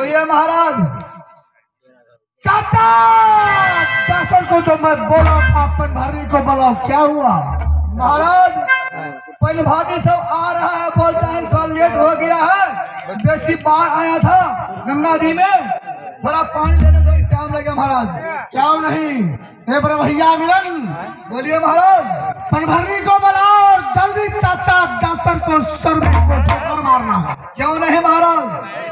बोलिए महाराज। चाचा चाचा को जो मैं बोला था पनभारी को बुलाओ, क्या हुआ? महाराज पनभारी सब आ रहा है, बोलता है थोड़ा लेट हो गया है, बेसी बाढ़ आया था गंगा जी में, थोड़ा पानी लेने में टाइम लगे महाराज। क्यों नहीं ए बड़े भैया मिलन। बोलिए महाराज। पनभरी को बुलाओ और जल्दी चाचा जासर को सर में को ठोकर मारना। क्यों नहीं महाराज।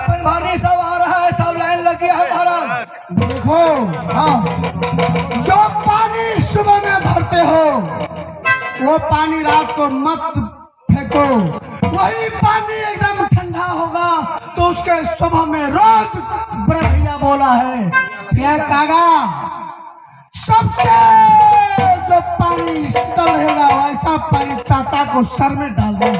पनभारी सब आ रहा है, सब लाइन लगी है महाराज। देखो हाँ, जो पानी सुबह में भरते हो वो पानी रात को मत फेंको, वही पानी एकदम ठंडा होगा तो उसके सुबह में रोज ब्रह्या बोला है यह कागा सबसे जो पानी शीतल रहेगा वैसा पानी चाचा को सर में डाल दो।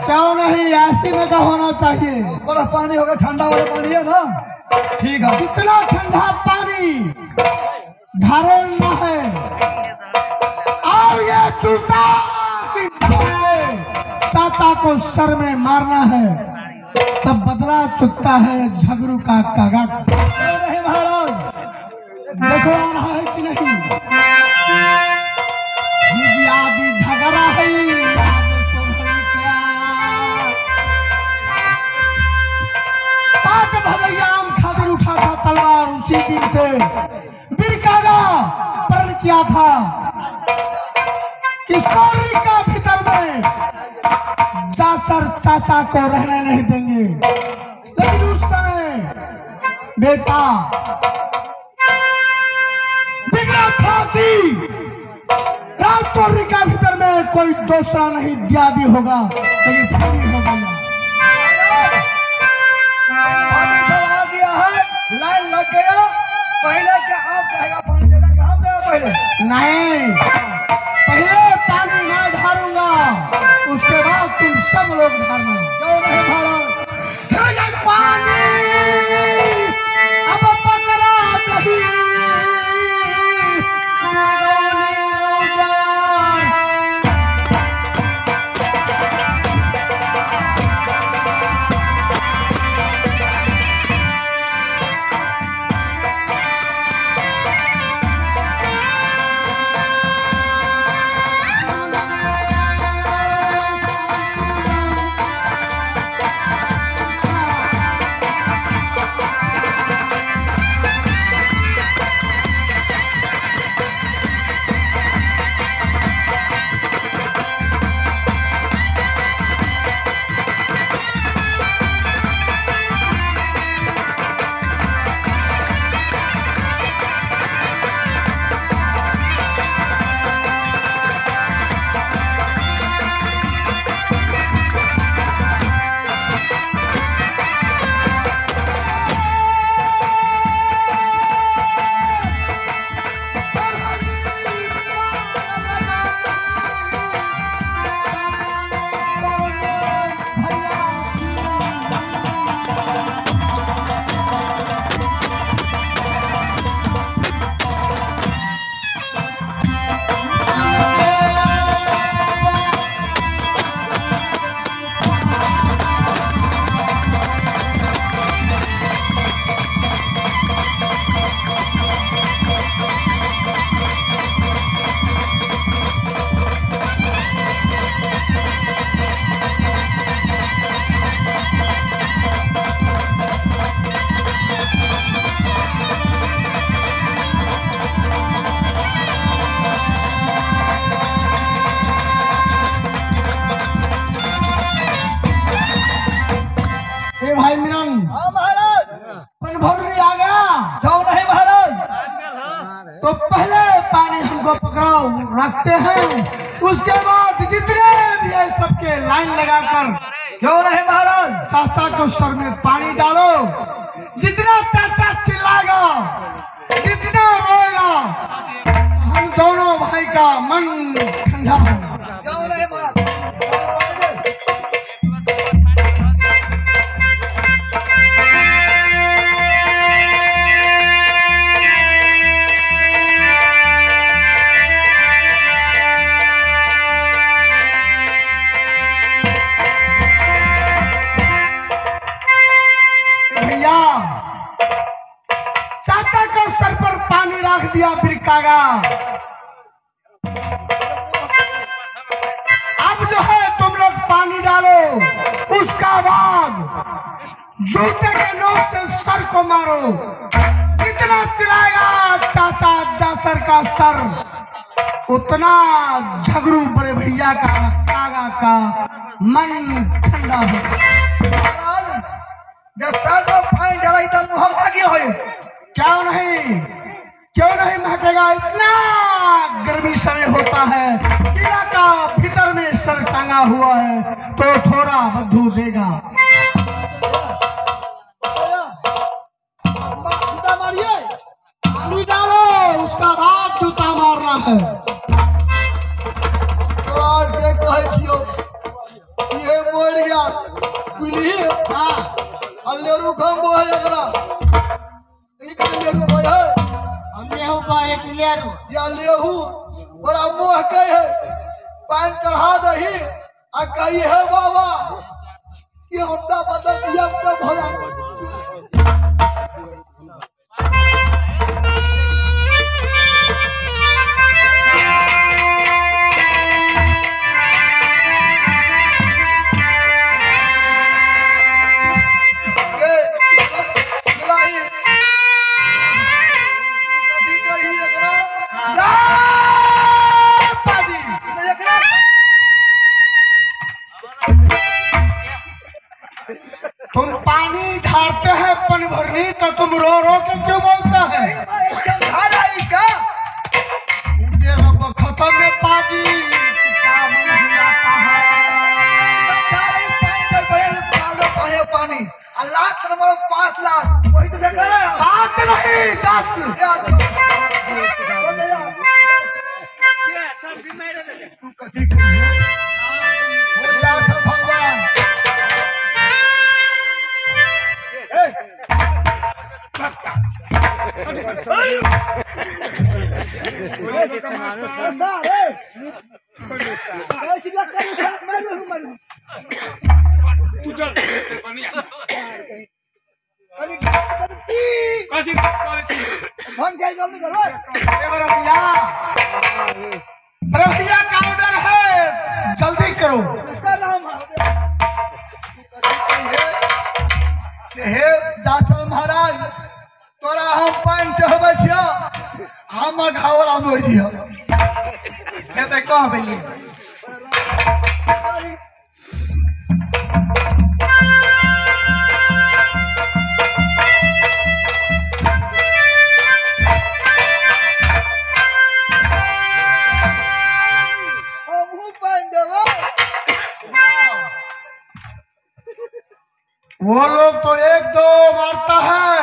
क्यों नहीं, ऐसी में का होना चाहिए। बर्फ पानी होगा, ठंडा वाला पानी है ना, ठीक है। जितना ठंडा पानी घरेलना है। और ये जूता की चाचा को सर में मारना है, तब बदला चुकता है झगड़ू का कागा। नहीं महाराज, देखो आ रहा है कि नहीं। झगड़ा है भदैयाम खातिर उठा था तलवार, उसी दिन से बिरकागा प्रण किया था कि सौरी का भीतर में जासर चाचा को रहने नहीं देंगे। लेकिन उस समय बेटा बिगड़ा था कि राजतोरी का भीतर में कोई दूसरा नहीं दियादी होगा, लेकिन पानी होगा। पानी सब आ गया है, लाइन लग गया। पहले क्या आप कहेगा पानी देगा कि हम देगा पहले? नहीं, पहले पानी मैं धारूंगा, उसके बाद तुम सब लोग धारना। क्यों नहीं धारा? पानी अब पकड़ा नहीं। भाई मिलन, हाँ महाराज, पनभरनी आ गया। क्यों नहीं महाराज? तो पहले पानी हमको पकड़ाओ रखते हैं, उसके बाद जितने भी है सबके लाइन लगाकर। क्यों नहीं महाराज? चाचा के सर में पानी डालो, जितना चाचा चिल्लाएगा, जितना रोएगा, हम दोनों भाई का मन ठंडा होगा। क्यों नहीं महाराज? चाचा के सर पर पानी रख दिया बिरकागा। अब जो है तुम लोग पानी डालो, उसका बाद जूते के नोक से सर को मारो। जितना चिल्लाएगा चाचा जासर का सर, उतना झगड़ू बड़े भैया का कागा का मन ठंडा हो। जब सर पर पानी डाला तो मुहर क्यों होए? क्यों नहीं, क्यों नहीं महकेगा? इतना गर्मी समय होता है, कीड़ा का भीतर में सर टांगा हुआ है तो थोड़ा बदबू देगा। जूता मारिए, पानी डालो, उसका बाद जूता मारना है। तोरा के कहै छियो, ये मर गया बुझली? हाँ, अल्लेरू खम बोहे एकरा। ई कने लेरू बोहे है? हम लेहू बहे कि लेरू? या लेहू बड़ा मोह के है, पान चढ़ा दही आ कही है बाबा कि हमरा बदल दिया कब होला। तुम पानी ढारते हैं पनभरनी तो तुम रो रो के क्यों बोलता है? इसका खत्म में पानी लाख नंबर 5 लाख वही तो से कर रहे हैं। 5 नहीं 10। तू कथी हो लाख भगवान। भैया का ऑर्डर है, जल्दी करो। हे दासल महाराज तोरा हम पानि चढ़बै छियौ, हमर घावला मरि जियौ। तऽ कह भेलियै। हमहूँ पानि देबै। वो लोग तो 1 2 मारता है,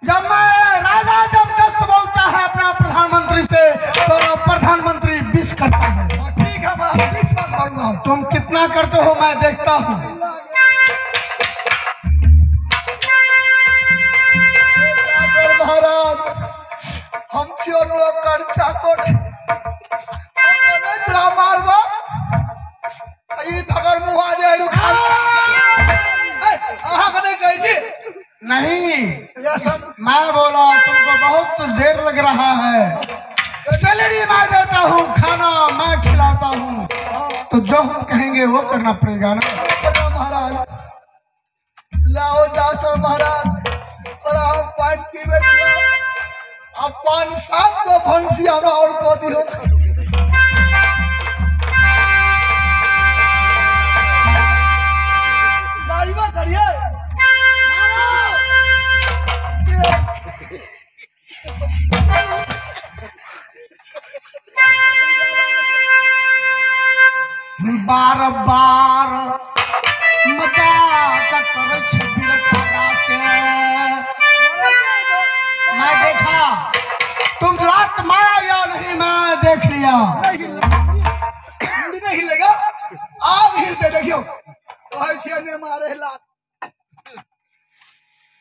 जब मैं राजा जब 10 बोलता है अपना प्रधानमंत्री से तो प्रधानमंत्री 20 करता है। ठीक है, मैं 20 बार मारूंगा। तुम कितना करते हो मैं देखता हूँ। महाराज हम चोर कर चाकोर मारबो भगर मुहा जे नहीं, मैं बोला तुमको बहुत देर लग रहा है। सैलरी मैं देता हूँ, खाना मैं खिलाता हूँ, तो जो हम कहेंगे वो करना पड़ेगा ना। महाराज लाओ दास महाराज और हम पान पीवे अब 5-7 को भंसी हमरा और को दियो। गाड़ीवा करिए। बार बार मजाक करै छै बिरकागा से। मैं देखा तुम रात माया या नहीं, मैं देख लिया। नहीं हिलेगा, आप हिलते देखियो। कहै छियै ने मारे लात।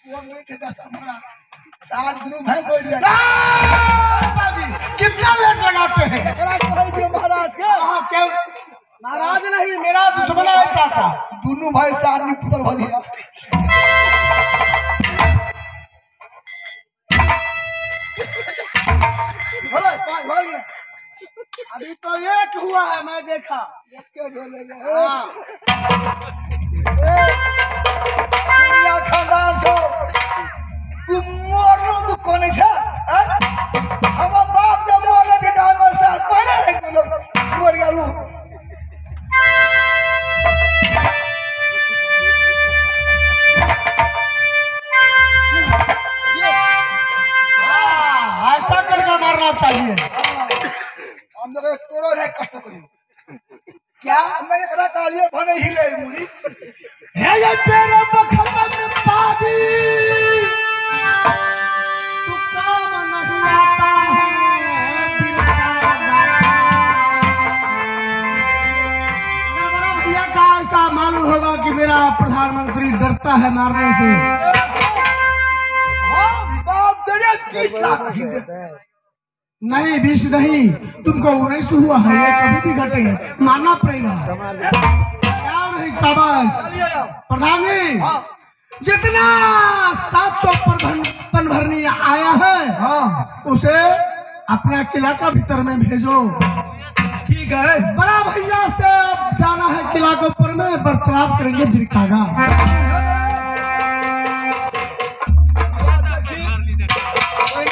वो नहीं थे दस हमारा सात दुनू भाई मरि जाए। कितना लेट लगाते हैं कहै महाराज के। हाँ, क्या महाराज नहीं, मेरा दुश्मन है चाचा। दोनों भाई साथ में पुतल भर दिया। अभी तो एक हुआ है, मैं देखा। खानदान तू मरलो तू कोने छे? हमर बाप जब मरले बेटा साल पहले मर गेलू। ऐसा करके मारना चाहिए। हम लोग तोरो है कष्ट कहियो क्या हम एकरा कहलिए भने हिले मुरी हे ये पेरो बखमा में पाजी तू काम नहीं आता है। बड़ा भैया का ऐसा मालूम होगा कि मेरा प्रधानमंत्री डरता है मारने से। हम बाप तेरे 20 लाख नहीं, 20 नहीं, तुमको 19 हुआ है, ये कभी भी घटेगा, मानना पड़ेगा। क्या नहीं, शाबाश प्रधान जी। जितना 700 पनभरनी आया है उसे अपना किला का भीतर में भेजो। ठीक है, बड़ा भैया से अब जाना है किला के ऊपर में, बर्ताव करेंगे बिरकागा।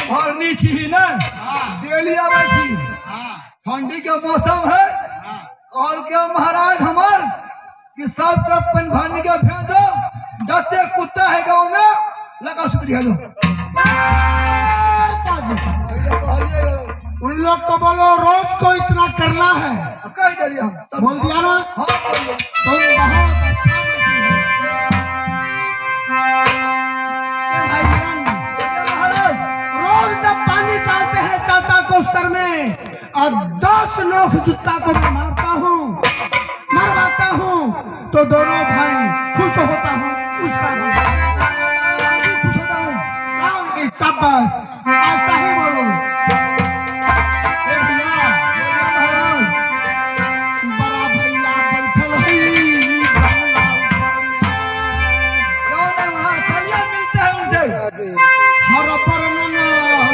भरनी छी ना डेली आबै छी। ठंडी के मौसम है, कहल के महाराज हमार कि सबके पनभरनी के भेज दो, जते कुत्ता है गाँव में लगा सुतरी है। उन लोग को बोलो रोज को इतना करना है। कह दिलिए हम, बोल दिया ना। हाँ, तुम बहुत अच्छा। और 10 नोख जूता को मैं मारता हूँ, मरवाता हूँ, तो दोनों भाई खुश होता हूँ, उसका खुश होता हूँ। शाबाश, ऐसा ही बोलो। बड़ा भैया बैठल है, चलिए मिलते हैं उनसे। हर वर्णन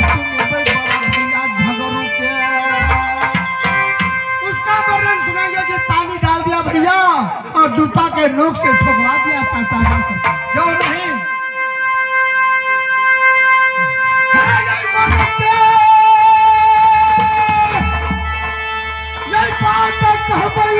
सुनबै बड़ा भैया झगड़ू के, उसका वर्णन सुनेंगे कि पानी डाल दिया भैया और जूता के नोक से ठुकवा दिया चाचा जी से। क्यों नहीं? भैया झगड़ू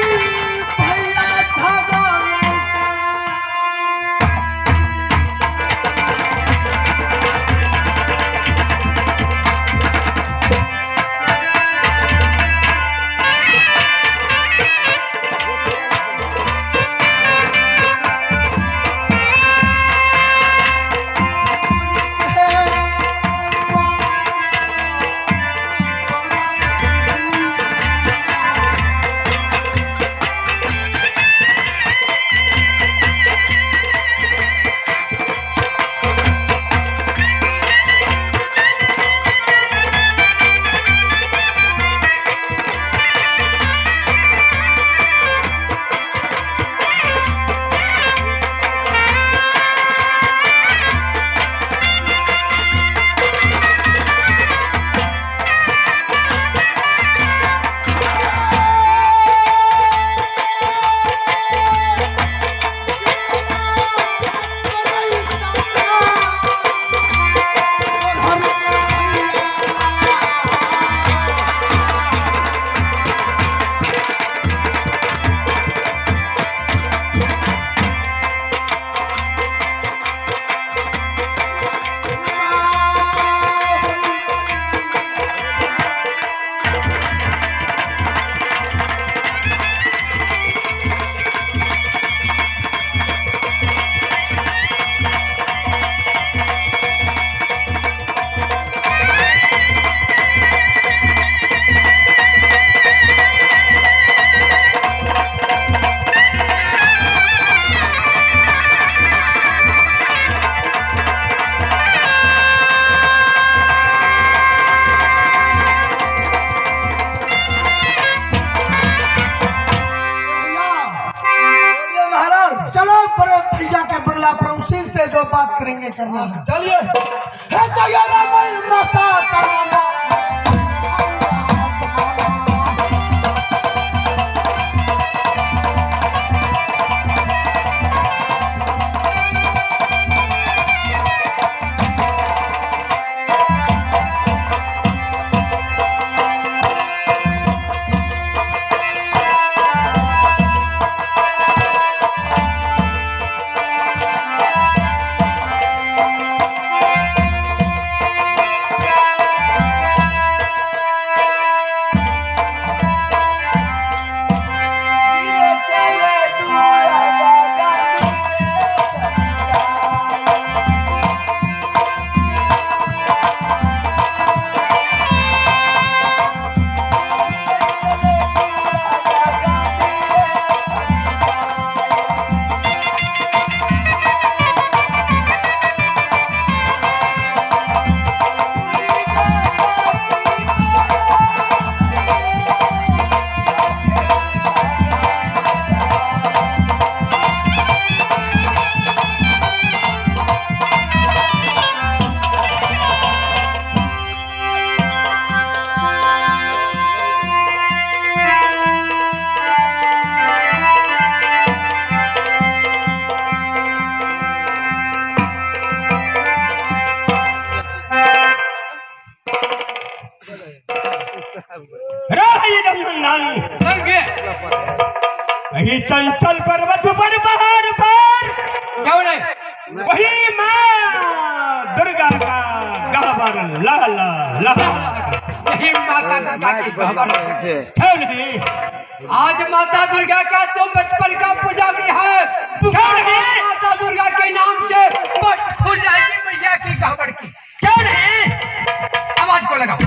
जो बात करेंगे करना, चलिए। वही चंचल पर्वत पर पहाड़ पर क्यों नहीं, वही माँ दुर्गा का गहवर लह लह लह। यही माता दुर्गा की गहवर क्यों नहीं? आज माता दुर्गा का तो बचपन का पुजारी है, क्यों नहीं? माता दुर्गा के नाम से बट खुल जाएगी मैया की गहवर की। क्यों नहीं? आवाज को लगाओ।